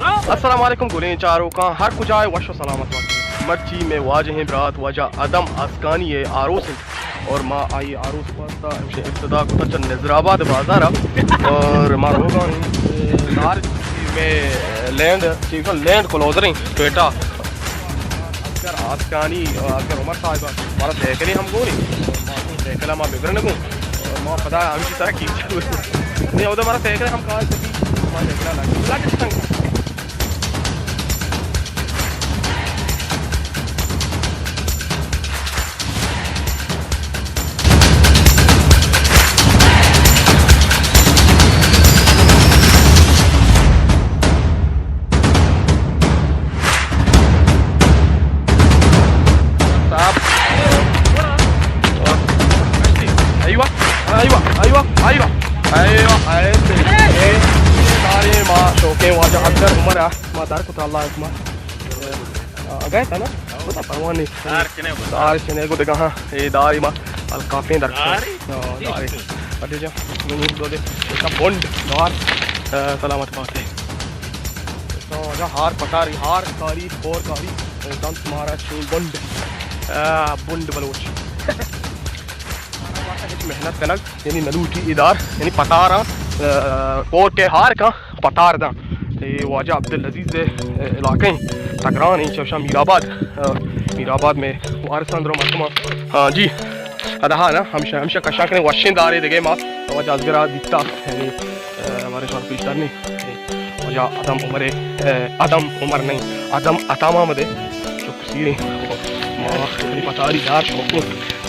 السلام علیکم گلیں چاروکاں، ہر کجا ئے وش و سلامت بات۔ مرچی مئے واجہیں برات واجہ ادم آسکانی ءِ آروس انت اور ما آئی آروس واسطہ ہمشہ ابتدا کتا چہ نظر آباد بازار ءَ اور ما روگا ایں دار مئے لینڈ چیف لینڈ کلوزر ایں کوئٹہ۔ اصغر آسکانی اور اصغر عمر صاحب مارا سائیکلے ہم گون انت، سائیکل ما بگر نہ گون۔ ما پدا ہمشی سرا کیچ۔ نہیں، اودا مارا سائیکل ہم کار کتی، ما سائیکل لگ، لگ سنگ۔ صاحب۔ ایوہ، ایوہ، ایوہ، ایوہ، ایوہ، ایوہ، ایوہ، ایوہ، دارے ما شوقیں واجہ اصغر عمر ءَ ما در کتا اللہ حکمہ۔ آ، گئے تھا نا؟ بتا پرواہ نہیں۔ دار چنے گو۔ دار چنے گو دگا ہاں۔ اے داری ما الکاپیں در کتا۔ داری؟ ہاں، داری۔ اٹے جا، منی دو دے۔ ایک بونڈ دار۔ آ، سلامت باتے۔ تو جا ہار پتاری، ہار کاری، پور کاری۔ دنت مارا چون بنڈ۔ آ، بنڈ بلوچ۔ ہچ محنت کنگ، یعنی نلوٹی ادار، یعنی پتاراں، آ، پور کے ہار کا پتار داں۔ اے واجہ عبدالعزیز ءِ علاقہ ایں، تگران ایں، چوشاں میر آباد، آ، میر آباد مئے وارثاں درو مردماں۔ ہاں جی، ادہا نا، ہمشہ، ہمشہ کشاں کنیں وشیں دارے دگہ ما واجہ ازگرا دیتا، یعنی ہمارے سر پیش دار نہیں۔ واجہ ادم عمر، اے، ادم عمر نہیں، ادم عطا محمد ہے۔ چک سیریں۔ ما اپنی پتاری دار شوقیں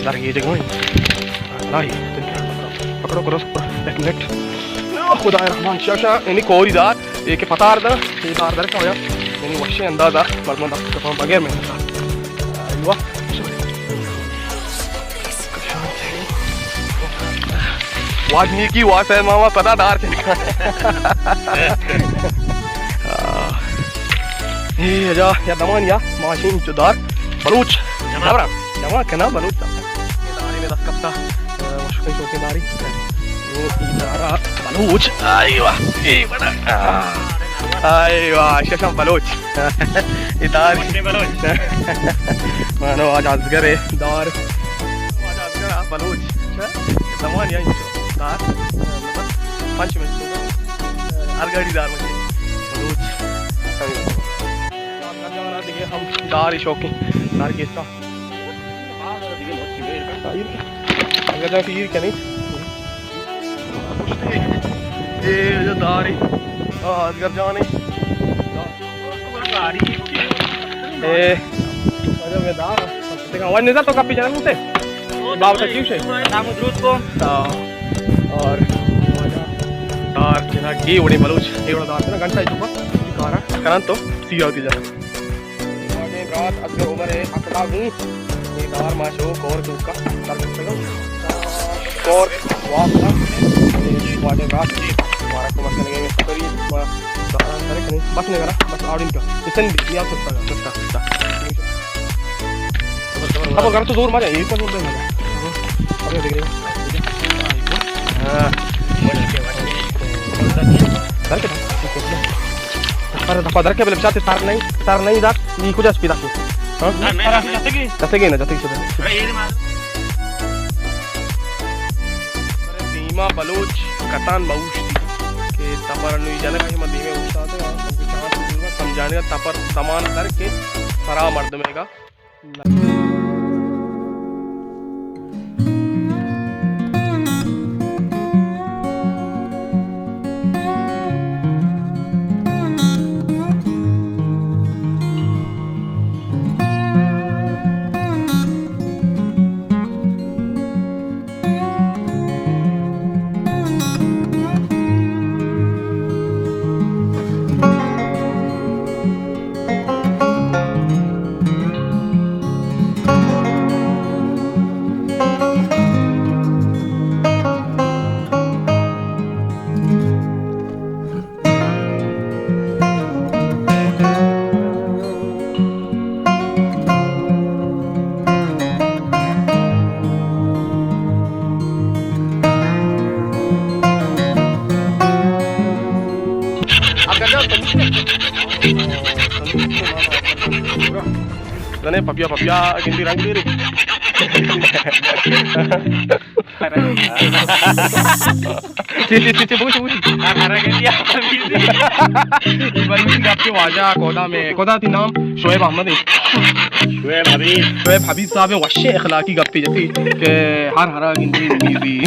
در یہ جگہ ہیں۔ لائی، پکڑو کرو، ایک منٹ۔ خدا رحمان شاشا، یعنی کوری دار، یہ کہ پتار دا، یہ دار در کا ہویا، یعنی وشیں اندازہ، مردم دا کپاں بغیر میں۔ ایوہ۔ واجنی کی واسہ ماما پدا دار چنکا۔ اے جا یا دمان یا ماشین جو دار بلوچ۔ جمع۔ جبرا۔ جمع کنا بلوچ۔ داری میں دست کپتا۔ وشکن چوکیں داری۔ اے دارا بلوچ۔ آئی واہ۔ اے بڑا۔ آئی واہ۔ ششم بلوچ۔ اے دار۔ مانو آج ازگر ہے۔ دار۔ آج ازگر ہے، بلوچ۔ اچھا۔ زمان یا انچو۔ دار۔ پنچ منٹ۔ ہر گاڑی دار مجھے۔ بلوچ۔ دار شوقیں۔ دار کیسا۔ اگر جا پیر کنی۔ اے جو داری۔ آ، ازگر جانی۔ اے۔ اجا میں دار۔ دیکھا، آواز نہیں تھا تو کافی جانا مجھے۔ باب تکلیف ہے۔ نام درود کو۔ ہاں۔ اور دار جنا کی وڑی بلوچ، یہ وڑا دار جنا گھنٹہ ہی تو کارا کرن تو سیدھا ہوتی جانا۔ واجہ برات ازگر عمر ءِ حق دا گوں۔ اے دار ما شو کور توکا در کتگا۔ کور واپس۔ واجہ برات مارا کمک کنگے میں سفری ما داران در کنی۔ بس نہیں کرا، بس آڈنگ کا۔ اتن بھی یا سستا کا۔ سستا، سستا۔ اب اگر تو زور مارے، یہ تو زور دے مارے۔ ابھی دیکھ رہے ہیں۔ ہاں۔ در کے، در کے بلے بچاتے تار نہیں، تار نہیں دار، یہ کجا اسپیڈ آتی؟ ہاں؟ جتے گئے نا، جتے گئے۔ دیما بلوچ کتان باوشتی کہ تپر نوی جنک ہے، من دیمے اوشتاتے، چانس سمجھانے کا تپر زمان در کے سرا مردمے گا۔ زنے پپیا، پپیا گندی رنگ دیری۔ چی، چی، چی، چی، بوش، بوش۔ ہر، ہر گندی آپ بوش۔ یہ بلوچی گپ کے واجہ کودا میں، کودا تی نام؟ شعیب احمد ہے۔ شعیب حبیب۔ شعیب حبیب صاحب وشیں اخلاقی گپے جتی کہ ہر ہرا گندی میزی۔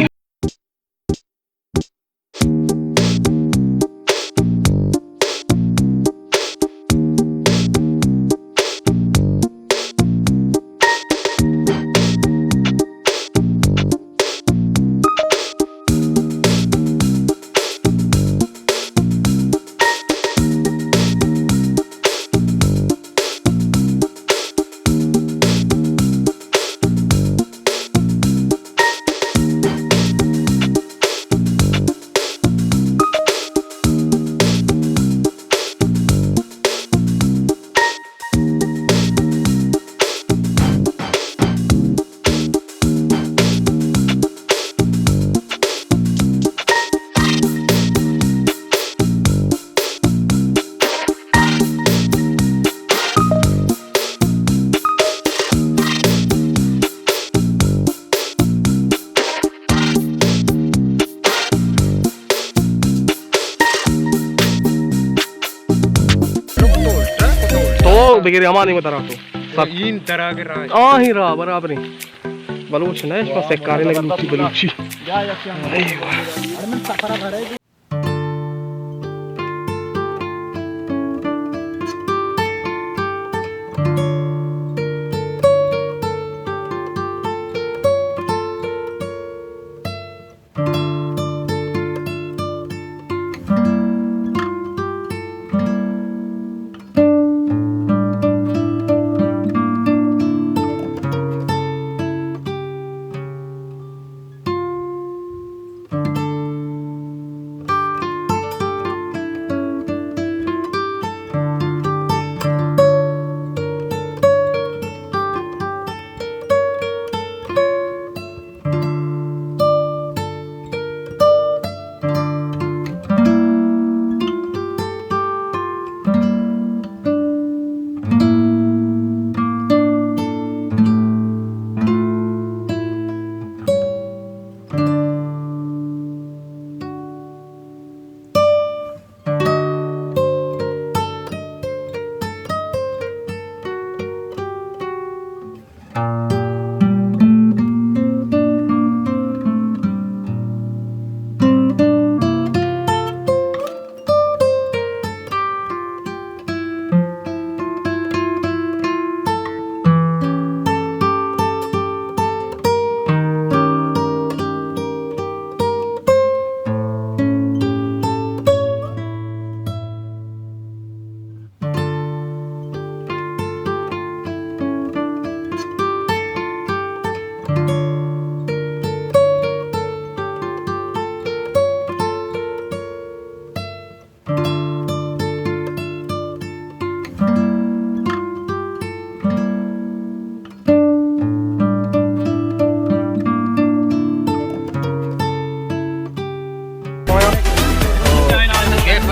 تو بگیری ہمانی کو درا تو۔ سب این درا کے راہ۔ آ، ہی راہ، برابر ہیں۔ بلوچ نہ، اس پاس ایک کارے لگی بلوچی، بلوچی۔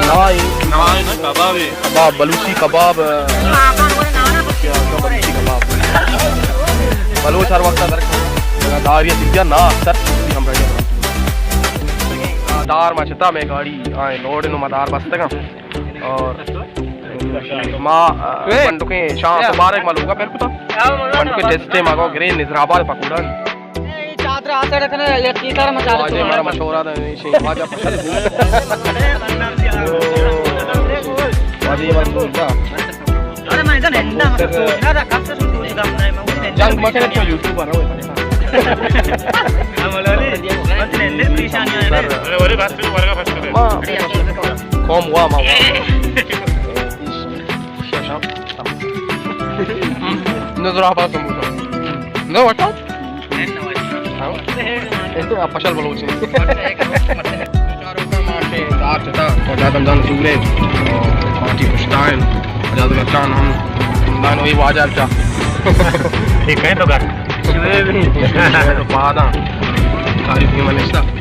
نوائے۔ نوائے نا، کباب ہے۔ کباب، بلوچی کباب۔ بلوچی کباب۔ بلوچ ہر وقت در دار یا دیا نا اکثر ہم رہے۔ دار ما چتا میں گاڑی آئے لوڈ نو ما دار بستگا۔ اور ما، آ، بنڈکیں شام مبارک ما لوگا پھر کتا۔ بنڈکیں ٹیسٹے ما کو گرین نظر آباد پکوڑا۔ اے چادر آسڑ کنے، یک چیزا مچار واجہ مارا مشورہ دا، ایشی واجہ پسند۔ واجہ یہ بات بولتا۔ ارے میں جن ہندا مت سوچنا تھا، کب سے سوچ گم نہیں، میں وہ جنگ مکنے تو یوٹیوبر ہو۔ ہم لولی، بس نے اندر پریشانی ہے۔ ارے، ارے، بس تو ورگا فرسٹ ہے۔ ما، قوم وا، ما وا۔ نظر آباد تم۔ نو وٹا؟ ہاں؟ اے تو آپ پشل بلوچ ہیں۔ چاروں کا ماں سے دار چتا، تو جادم جان سورے، اور پارٹی پشتائن، جادو کا چان ہم، دانو یہ واجال چا۔ ٹھیک ہے تو گھر۔ تو پادا، ساری ٹیم نے